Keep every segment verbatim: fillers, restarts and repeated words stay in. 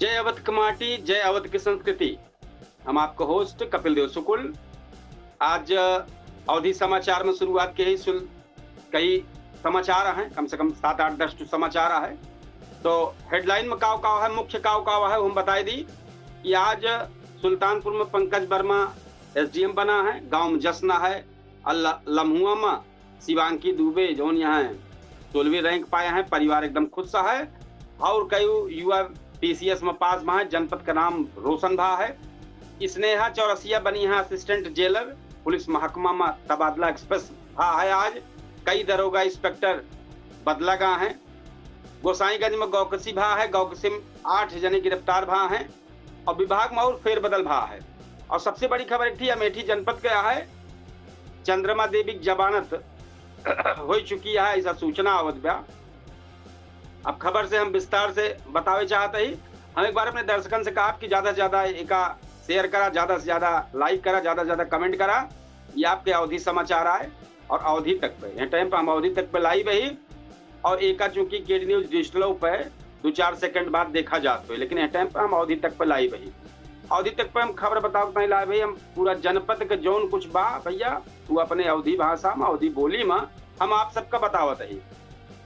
जय अवध की माटी, जय अवध की संस्कृति। हम आपका होस्ट कपिल देव शुक्ल। आज अवधी समाचार में शुरुआत के ही सुन, कई समाचार हैं, कम से कम सात आठ दस ठो समाचार है। तो हेडलाइन में काव काव है, मुख्य काव काव है, हम बताई दी कि आज सुल्तानपुर में पंकज वर्मा एसडीएम बना है, गांव में जश्न है। अल-, लम्हुआ में शिवांकी दुबे जौन यहाँ है, सोलहवीं रैंक पाए हैं, परिवार एकदम खुश है। और कई युवा पीसीएस में पास भा है, जनपद का नाम रोशन भा है। स्नेहा चौरसिया बनी है असिस्टेंट जेलर, पुलिस महकमा में तबादला एक्सप्रेस भा है आज। कई दरोगा इंस्पेक्टर बदला गा हैं। गोसाईगंज में गौकसी भा है, गौकसी में आठ जने गिरफ्तार भा हैं और विभाग में और फेरबदल भा है। और सबसे बड़ी खबर एक थी, अमेठी जनपद का है, चंद्रमा देवी की जमानत हो चुकी है, ऐसा सूचना आवत बा। अब खबर से हम विस्तार से बतावे चाहते ही, हम एक बार अपने दर्शकन से कहा कि ज्यादा से ज्यादा एका शेयर करा, ज्यादा से ज्यादा लाइक करा, ज्यादा से ज्यादा कमेंट करा। ये आपके अवधी समाचार आए और अवधी तक पे, यह टाइम पे हम अवधी तक पे लाइव ही। और एका चूंकि केडी न्यूज डिजिटलो पे दो चार सेकंड बाद देखा जात हो, लेकिन यह टाइम पे हम अवधी तक पे लाइव ही। अवधी तक पे हम खबर बताओ नहीं लाइव ही, हम पूरा जनपद के जौन कुछ बा भैया, वो अपने अवधी भाषा में, अवधी बोली में हम आप सबका बतावत ही।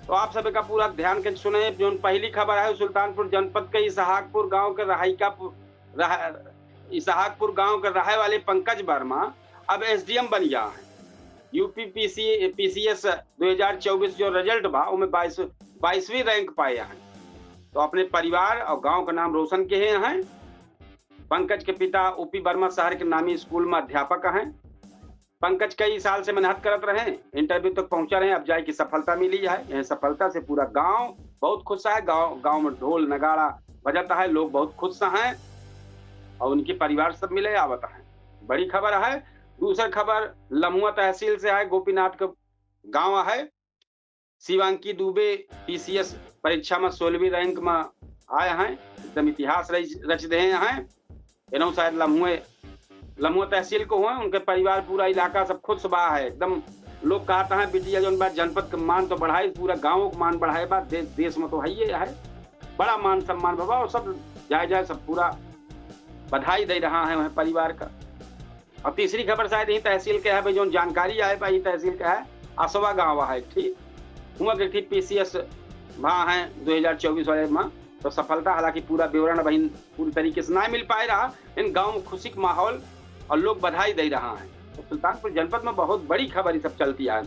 तो आप सब का पूरा ध्यान के सुने। जौन पहली खबर है, सुल्तानपुर जनपद के इसहाकपुर गांव के रहाइका पु-, रह-, इसहाकपुर गांव के रहे वाले पंकज वर्मा अब एसडीएम बन गया है। यूपी पीसी, पीसीएस दो हज़ार चउबीस जो रिजल्ट बा, उनमें बाईस, बाईसवीं रैंक पाए हैं। तो अपने परिवार और गांव का नाम रोशन किए हैं। पंकज के पिता ओपी वर्मा शहर के नामी स्कूल में अध्यापक हैं। पंकज कई साल से मेहनत करत रहे, इंटरव्यू तक पहुंचा रहे, अब जाए की सफलता मिली है। यह सफलता से पूरा गांव बहुत खुश है। गांव, गांव में ढोल नगाड़ा बजता है, लोग बहुत खुश हैं और उनके परिवार सब मिले आवत हैं। बड़ी खबर है। दूसर खबर लम्हुआ तहसील से है, गोपीनाथ के गांव है। शिवांकी दुबे पीसीएस परीक्षा में सोलहवीं रैंक में आए हैं, एकदम इतिहास रच, रच दे हैं। इन्हों शायद लम्हुए, लम्हुआ तहसील को हुए, उनके परिवार, पूरा इलाका सब खुश बा है एकदम। लोग कहता है बिटिया जौन बा जनपद के मान तो बढ़ाई, पूरा गाँव के मान बढ़ाए बा, दे-, देश में तो है ही है, बड़ा मान सम्मान बाबा, और सब जाए जाए सब पूरा बधाई दे रहा है वह परिवार का। और तीसरी खबर शायद यही तहसील के है भाई, जौन जानकारी आए बा, यही तहसील का है, असवा गाँव है, ठीक, हुआ के ठीक पीसीएस भा है दो हज़ार चउबीस वाले में। तो सफलता, हालांकि पूरा विवरण वहीं पूरी तरीके से ना मिल पाए रहा, इन गाँव में खुशी का माहौल और लोग बधाई दे रहा है। तो सुल्तानपुर जनपद में बहुत बड़ी खबर ये सब चलती है।